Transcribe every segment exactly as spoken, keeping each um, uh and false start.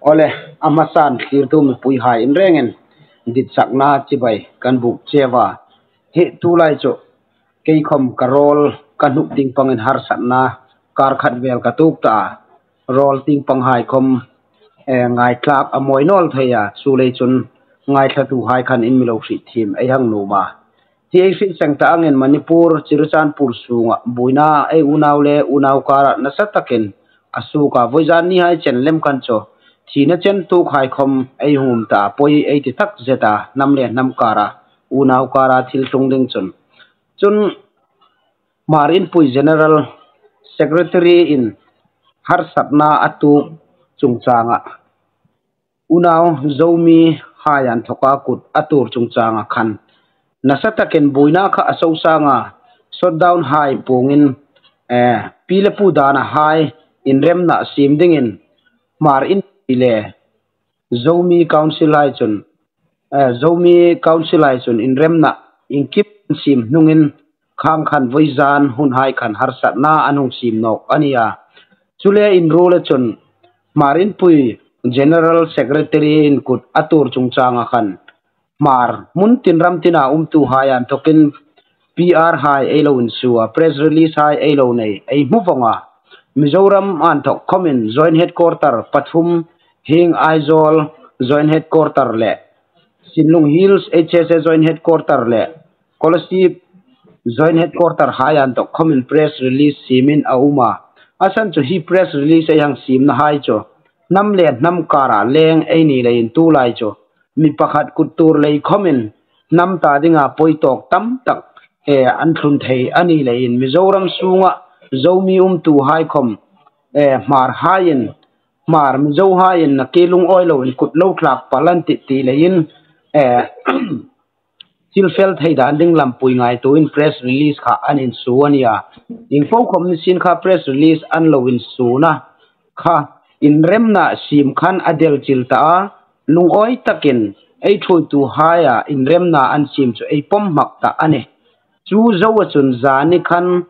Awle, a hmasan thlirtu mipuihai in rengin ditsakna chibai kan buk cheu a. Hi tulai chu kei khawm ka rawl ka hnuk tieng pangin harsatna kar khat vel ka tuok ta a. Rawl tieng panghai khawm, eh, ngaithlak a mawi naw el thei a, chuleiin chun ngaithlatuhai khan in mi lo hriet thiem ei hang nuom a. Hi ei hriet seng ta angin Manipur, Churachandpur sunga buoina ei unau le unau kara nasa takin a suok a, vawizan nihai chen lem khan chu thina chen tuokhai khawm ei hung um ta a, poi ei ti takzet a, hnam le hnam kara, unau kara thil tlung ding chun. Chun Hmar Inpui General Secretary in harsatna a tuok chungchanga unau Zomihai inthoka kut a tuor chungchanga khan nasa takin buoina kha a so sang a, shutdown hai puongin, eh, pi le pu dana hai inremna siem dingin Hmar Inpui le Zomi Council hai chun, eh, Zomi Council hai chun inremna inkip siem hnungin khang khan vawizan hunhai khan harsatna an hung siem nawk a nih a. Chule inruola chun Hmar Inpui General Secretary in kut a tuor chungchanga khan Hmar hmun tin ram tina umtuhai inthokin P R hai ei lo insuo a, press release hai ei lo nei, ei hmu vong a. Mizoram inthok khawmin Joint Headquarter pathum, hieng Aizawl Joint Headquarter le Sinlung Hills H S A Joint Headquarter le Kolasib Joint Headquarter hai inthok khawmin press release siemin a um a. A san chu hi press release ei hang siemnahai chu hnam le hnam kara leng ei ni leiin tulai chu mi pakhat kut tuor lei khawmin hnam ta dinga poi tawk tam tak, eh, an tlun thei a ni leiin Mizoram sunga Zomi umtuhai khawm, eh, Hmar haiin, Hmar Mizo haiin nakie lungawi loin kut lo thlak pal an tih ti leiin, eh, thil fel thei dan ding lampui ngaituoin press release kha an insuo a nih a. Ieng po khawm ni sien kha press release an lo insuona kha inremna siem khan a delchil ta a, lungawi takin ei thuoituhaia inremna an siem chu ei pawm hmak ta a nih. Chu zoa chun zani khan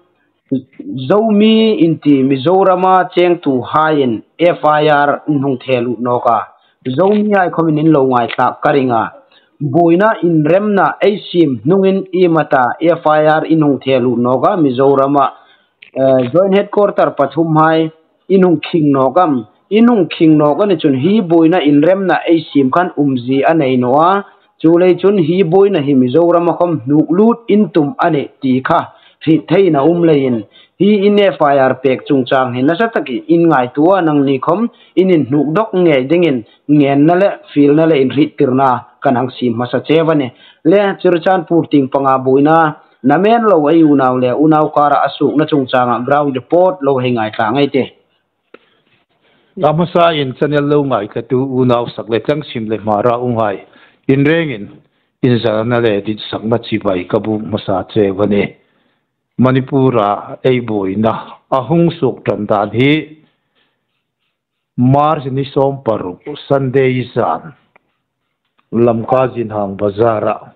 Zomi inti Mizorama chengtuhaiin F I R in hung thehlut nawk a. Zomihai khawmin in lo ngaithlak ka ring a. Buoina inremna ei siem hnungin iemata F I R in hung thehlut nawk a, Mizorama, eh, Joint Headquarter pathumhai in hung khing nawk am? In hung khing nawk a ni chun hi buoina inremna ei siem khan umzie a nei naw a. Chuleiin chun hi buoina hi Mizorama khawm hnuk lut in tum a nih ti kha hriet theiin a um leiin hi in F I R pek chungchang hi nasa takin in ngaituo a, nangni khawm in inhnuk dawk ngei dingin ngenna le fielna le inhriettirna kan hang siem hmasa cheu a nih. Le Churachandpur tieng panga buoina namen lo ei unau le unau kara a suokna chungchanga ground report lo hei ngaithla ngei ei tih. A hmasain channel lo ngaithlatu unau sak le tlang sim le Hmara umhai in rengin inzana le ditsakna chibai ka buk hmasa cheu a nih. Manipura ei buoina a hung suok ṭan dan hi March ni sawm paruk Sunday zan Lamka Zinhang Bazara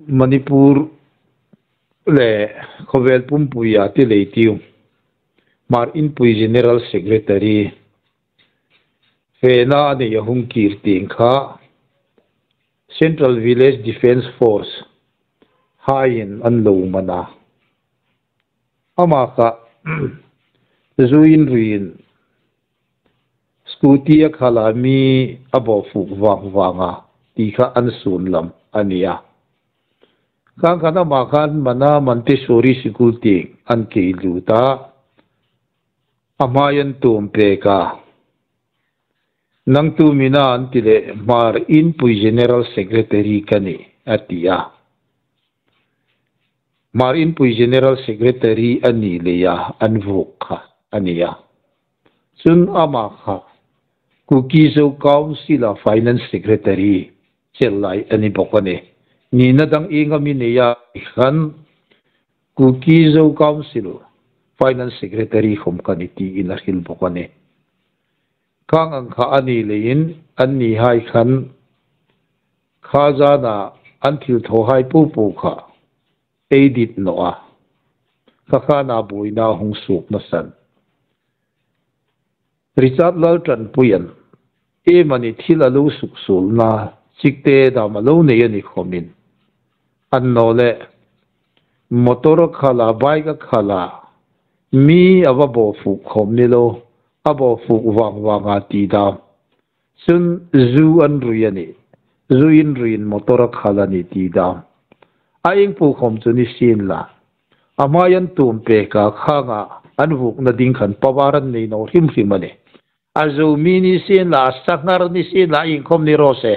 Manipur le khawvel pumpuia ti lei tiu Hmar Inpui General Secretary fena a nei a hung kir tieng kha Central Village Defence Force haiin an lo man a. Ama kha zui inruiin scooty a khala mi a bo fuk vang vang a ti kha an sun lam a nih a. Khang khan ama khan man a, Montessori School tieng an kei lut a. A hmai an tuom pek a. Nang tu mi na an ti le, Hmar Inpui General Secretary ka nih a ti a. Hmar Inpui General Secretary a ni leia an vuok kha a nih a. Chun ama kha Kuki Zo Council-a Finance Secretary chel lai a ni bawk a nih. Nina dang ieng am i nei a khan Kuki Zo Council Finance Secretary khawm ka nih tiin a hril bawk a nih. Khang ang kha a ni leiin annihai khan kha zana an thil thawhai po po kha ei dit naw a. Kha khana buoina hung suokna san Richard Lalṭanpuia'n iemani thil a lo suksuolna chikte dam a lo nei a ni khawmin, annawleh motor a khal a, bike a khal a, mi a va bawfuok khawm ni lo, a bawfuok vang vang a ti dam. Chun zu an rui a nih. Zu inruiin motor a khal a nih ti dam. A ieng po khawm chu ni sien la, a hmai an tuom pek a, khang a an vuokna ding khan power an nei naw hrim hrim a nih. A Zomi ni sien la, a Sanghar ni sien la, ieng khawm ni raw se,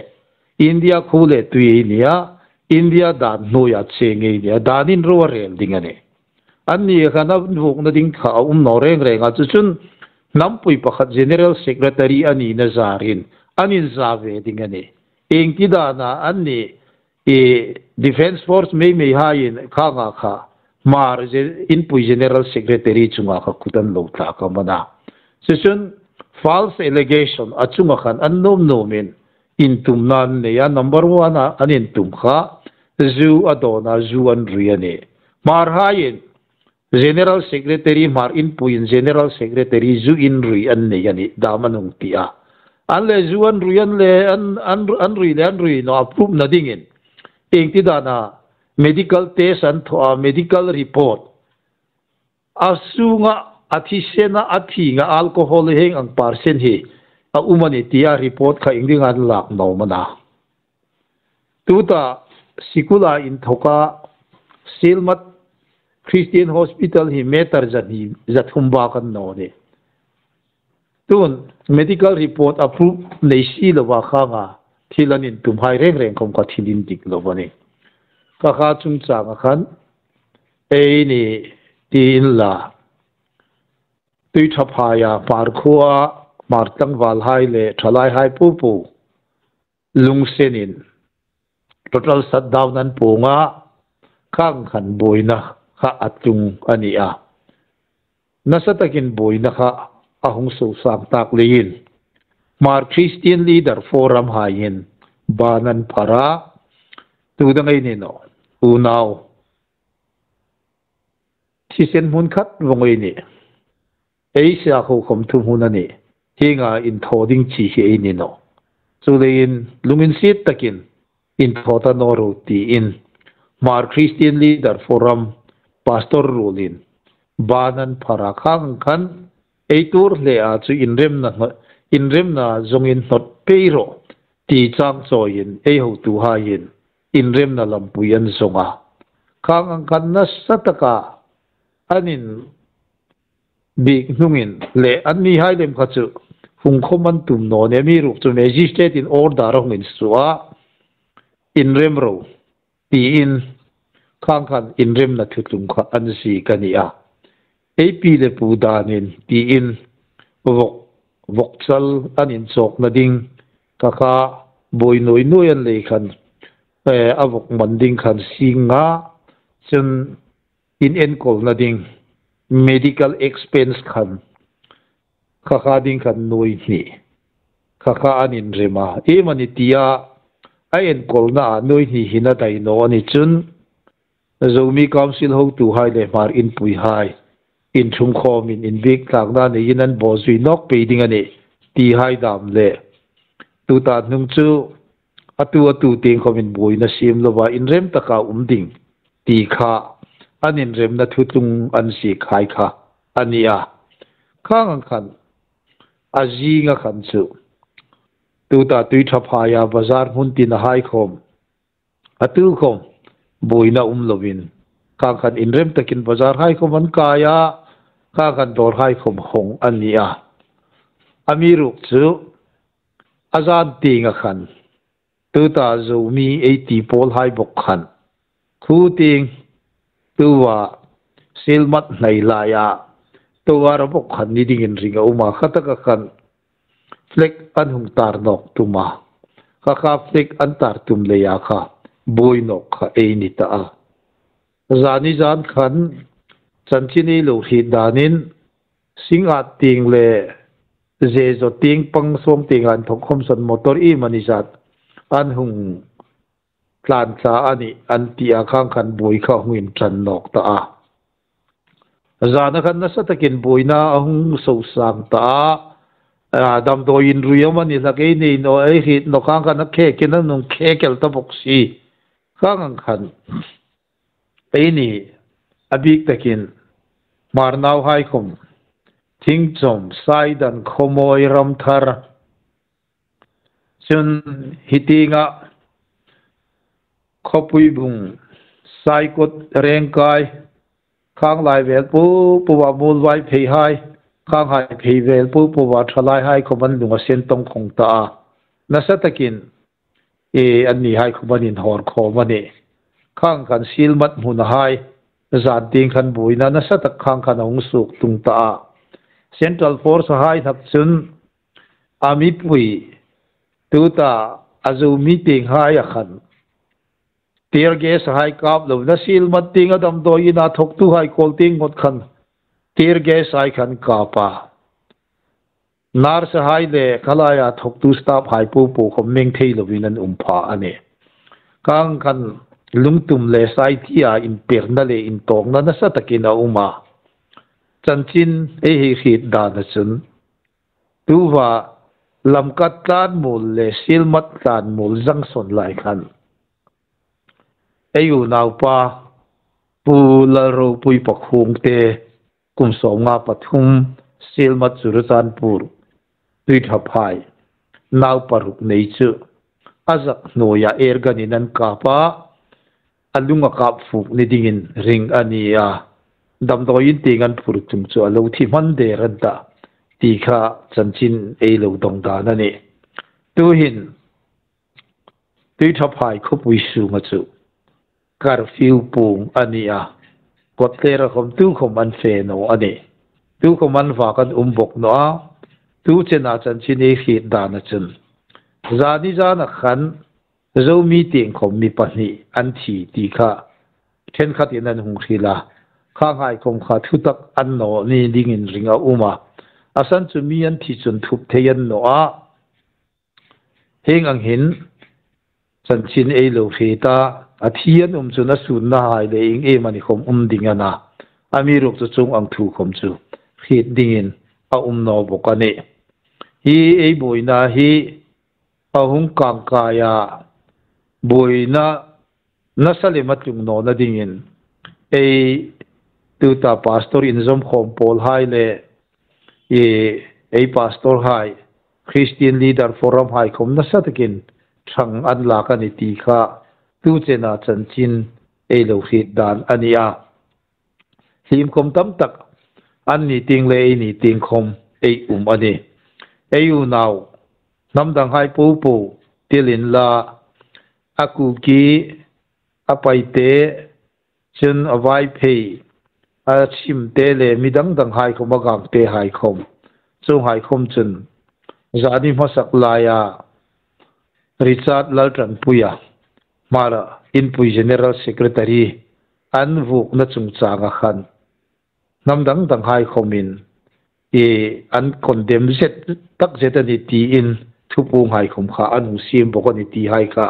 India khuo le tui ei ni a, India dan hnuoia cheng ei ni a, danin ro a rel ding a nih. Anni khan an vuokna ding kha a um naw reng reng a, chu chun hnampui pakhat General Secretary a nina zarin an inza ve ding a nih. Ieng ti dana anni, e, Defence Force mei mei haiin khang a kha Hmar ge-, inpui General Secretary chunga kha kut an lo tlak am a na. Chu chun false allegation a chunga khan an nuom nuomin intumna an nei a, number one a an intum kha zu a dawn a, zu an rui a nih. Hmar haiin General Secretary, Hmar inpuiin General Secretary zu inrui an nei a nih dam an hung ti a. An le zu an rui an le, an, an, an rui le an rui naw a prove-na dingin ieng ti dana medical test an thaw a, medical report, a sunga, a thisena, a thinga alcohol hieng ang percent hi a um a nih tia report kha ieng dinga an lak naw am a na. Tuta sikula inthoka Sielmat Christian Hospital hi meter za hni, za thum bak a ni naw nih. Tun medical report a prove nei si lova khang a thil an intum hai reng reng khawm kha thil indik lo a nih. Kha kha chungchanga khan eini ti inla, Tuiṭhaphaia Hmar khuoa Hmar tlangvalhai le ṭhalaihai po po lungsenin total shutdown an puong a, khang khan buoina kha a tlung a ni a. Nasa takin buoina kha a hung sosang tak leiin Hmar Christian Leader Forum haiin ban an phar a, tu dang ei ni naw, unau thisen hmun khat vawng ei nih. Ei sakhuo khawm thuhmun a nih. Hienga inthaw ding chi hi ei ni naw. Chuleiin lunginsiet takin inthaw ta naw ro tiin Hmar Christian Leader Forum Pastor ruolin ban an phar a, khang khan ei tuor hle a chu inremna, inremna zawngin hnawt pei rawh ti chang chawiin ei hotuhaiin inremna lampui an zawng a. Khang ang khan nasa taka an inbiek hnungin le annihai lem kha chu hung khawm an tum naw nih, amiruokchu magistrate-in order a hung insuo a, inrem ro tiin khang khan inremna thuthlung kha an ziek a ni a. Ei pi le pu danin tiin vawk, vawkchal an inchawkna ding kha kha buoi nuoi nuoi an lei khan, eh, a vawk man ding khan sing nga, chun inenkawlna ding medical expense khan kha kha ding khan nuoi hni kha kha an inrem a. Iemani tia a enkawlna a nuoi hni hin a dai naw a ni chun Zomi Council hotuhai le Hmar inpuihai inṭhungkhawmin inbiek tlakna neiin an bawzui nawk pei ding a nih tihai dam le tuta hnung chu a tu a tu tieng khawmin buoina siem lova inrem taka um ding ti kha an inremna thuthlung an ziek hai kha a ni a. Khang ang khan a zinga khan chu tuta Tuiṭhaphaia bazar hmun tina hai khawm a tu khawm buoina um lovin, khang khan inrem takin bazar hai khawm an kai a, khang khan dawr hai khawm hawng a ni a. Amiruokchu a zan tienga khan tuta Zomi ei ti pawlhai bawk khan khuo tieng tuta Sielmat hnai laia tuta bawk khan ni dingin ring a um a, kha taka khan flag an hung tar nawk tum a, kha kha flag an tar tum leia kha buoi nawk kha ei ni ta a. Zani zan khan chanchin ei lo hriet danin Singngat tieng le Zezo tieng pang sawng tienga inthok khawm sawn motor iemani zat an hung tlan tla a nih an ti a, khang khan buoi kha hung inṭan nawk ta a. Zana khan nasa takin buoina a hung sosang ta a, a, damdawi inrui amanih hlak ei nei naw, ei hriet naw khang khan a khekin an hung khek el ta bawk si. Khang ang khan eini a bik takin Hmar nauhai khom, Thingchom, Saidan, Khawmawi, Ramthar, chun hi tienga Khawpuibung, Saikot, Rengkai, khang lai vel po po a Muolvaiphei hai, khang hai phei vel po po a Thalai hai khom an lung a sen tawng khawng ta a. Nasa takin e, anni hai khom an inhawr khawm a nih. Khang khan Sielmat hmuna hai, zan tieng khan buoina nasa tak khang khan a hung suok tung ta a. Central Force hai hlak chun a mipui, tuta a Zomi tieng hai a khan tear gas hai kap lo, na Sielmat tieng a damdawi ina thawktu hai kawl tieng ngot khan tear gas hai khan kap a. Nurse hai le khalaia thawktu staff hai po po khom meng thei lovin an um pha a nih. Khang khan lungtum le saithia inperna le intawkna nasa takin a um a. Chanchin ei hei hriet dana chun, tuta Lamka tlanmuol le Sielmat tlanmuol junction lai khan ei unaupa Pu Lalropui Pakhuongte, kum sawmnga pathum, Sielmat Churachandpur, Tuithaphai, naupa ruk nei chu a zak hnuoia air gun-in an kap a, a lung a kap fuk ni dingin ring a ni a. Damdawi in tieng an phur tum chu a lo thi hman der an ta, ti kha chanchin ei lo dawng dan a nih. Tuhin Tuithaphai khawpui sunga chu curfew puong a ni a. Kawtthler a khom tu khom an fe naw a nih. Tu khom an vak an um bawk naw a. Tu chena chanchin ei hriet dana chun, zani zana khan Zomi tieng khom mi pahni an thi ti kha ṭhenkhatin an hung hril a. Khang hai khom kha thutak an naw ni dingin ring a um a. A san chu mi an thi chun thup thei an naw a. Hieng ang hin chanchin ei lo hriet a, a thi an um chun a sunna hai le ieng iem a ni khom um ding a na. Amiruokchu chuong ang thu khom chu hriet dingin a um naw bawk a nih. Hi ei buoina hi a hung kangkai a, buoina nasa lem a tlung nawna dingin ei tuta pastor inzawm khawm pawl hai le ei, ei pastor hai, Christian Leader Forum hai khom nasa takin ṭhang an lak a ni ti kha tu chena chanchin ei lo hriet dan a ni a. Hliem khom tam tak anni tieng le eini tieng khom ei um a nih. Ei unau hnam dang hai po po, Tedim la, a Kuki, a Paite, chun a Vaiphei, a Chhimte le mi dang dang hai khom, a Gangte hai khom, chuong hai khom chun zani hmasak laia Richard Lalṭanpuia, Hmar Inpui General Secretary, an vuokna chungchanga khan hnam dang dang hai khomin ei an condemn zet tak zet a ni tiin thupuong hai khom kha an hung siem bawk a ni ti hai kha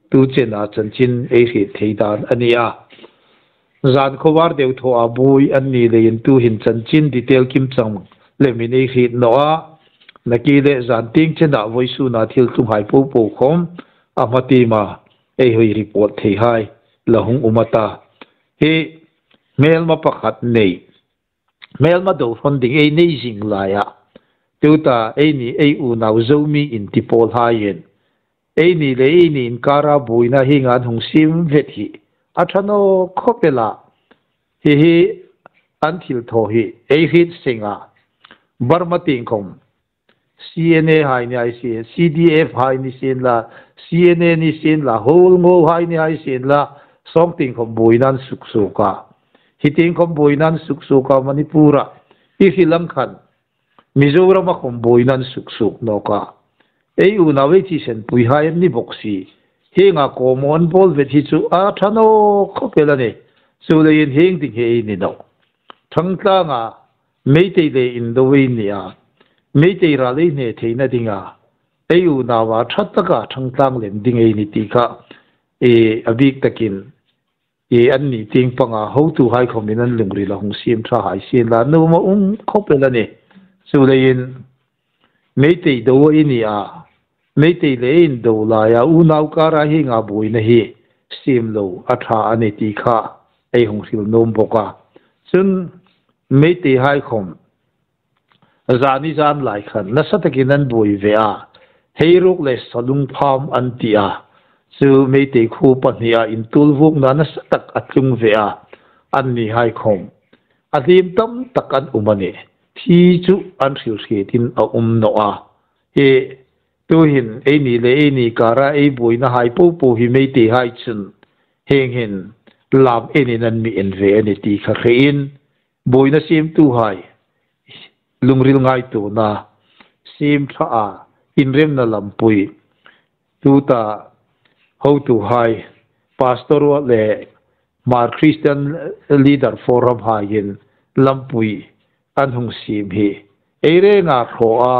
tu chena chanchin ei hriet thei dan a ni a. Zan khawvar deuthawa buoi an ni leiin tuhin chanchin detail kimchang lemin ei hriet naw a. Nakie le zan tieng chena vawisuna thil tlung hai po po khom a hma tiema ei hoi report thei hai la hung um a ta. Hi hmelma pakhat nei, hmelma do hrawn ding ei nei zing laia, tuta eini ei unau Zomi inti pawl haiin eini le eini inkara buoina hienga an hung siem vet hi a ṭha naw khawp el a. Hi hi an thilthaw hi ei hriet seng a. Burma tieng khom C N A hai ni hai sien, C D F hai ni sien la, C N A ni sien la, Hmar hai ni hai sien la, sawng tieng khom buoina an suksuok a. Hi tieng khom buoina an suksuok a, Manipur-a, hi hi lang khan Mizorama khom buoina an suksuok nawk a. Ei unau ei thisenpui hai an ni bawk si. Hienga kawmaw an bawl vet hi chu a ṭha naw khawp el a nih. Chuleiin hieng ding hi ei ni naw. Thangtlanga Meitei le Indo ei ni a, Meitei ral ei hne theina dinga ei unaua ṭha taka thangtlang lem ding ei ni ti kha ei a bik takin ei anni tieng panga hotuhai khomin an lungrila hung siem ṭha hai sien la, nuom a um khawp el a nih. Chuleiin Meitei do ei ni a, Meitei le ei indo laia unau kara hienga buoina hi siem lo a ṭha a ni ti kha ei hung hril nuom bawk a. Chun Meiteihai khawm zani zan lai khan nasa takin an buoi ve a, Heiruk le Salung Pham an ti a. Chu Meitei khuo pahnia intuolvuokna nasa tak a tlung ve a, annihai khawm a hliem tam tak an um a nih. Thi chu an hrilhrietin a um naw a. Hi tuhin eini le eini kara ei buoinahai popo hi Meiteihai chun hieng hin lam enin an mi en ve a ni ti kha hrein, buoina siemtuhai lungril ngaituona siem ṭha a, inremna lampui tuta hotuhai, Pastor le Hmar Christian Leader Forum haiin lampui an hung siem hi ei renga hraw a,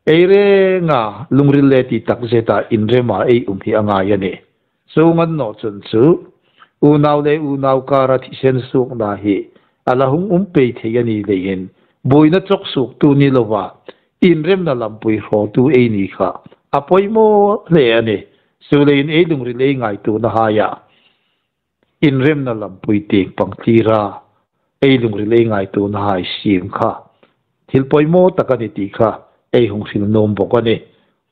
ei renga lungril le ti tak zeta inrema ei um hi a ngai a nih. Chuong a ni naw chun chu unau le unau kara thisen suokna hi a la hung um pei thei a ni leiin, buoina chawk suoktu ni lova inremna lampui hrawtu ei ni kha a poimaw hle a nih. Chuleiin ei lungril ei ngaituonahaia inremna lampui tieng pang thlira ei lungril ei ngaituonahai siem kha thil poimaw tak a ni ti kha ei hung hril nuom bawk a nih.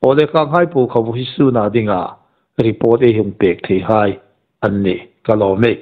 Aw le, khanghai po kha vawisuna dinga report ei hung pek theihai an nih, ka lawm e.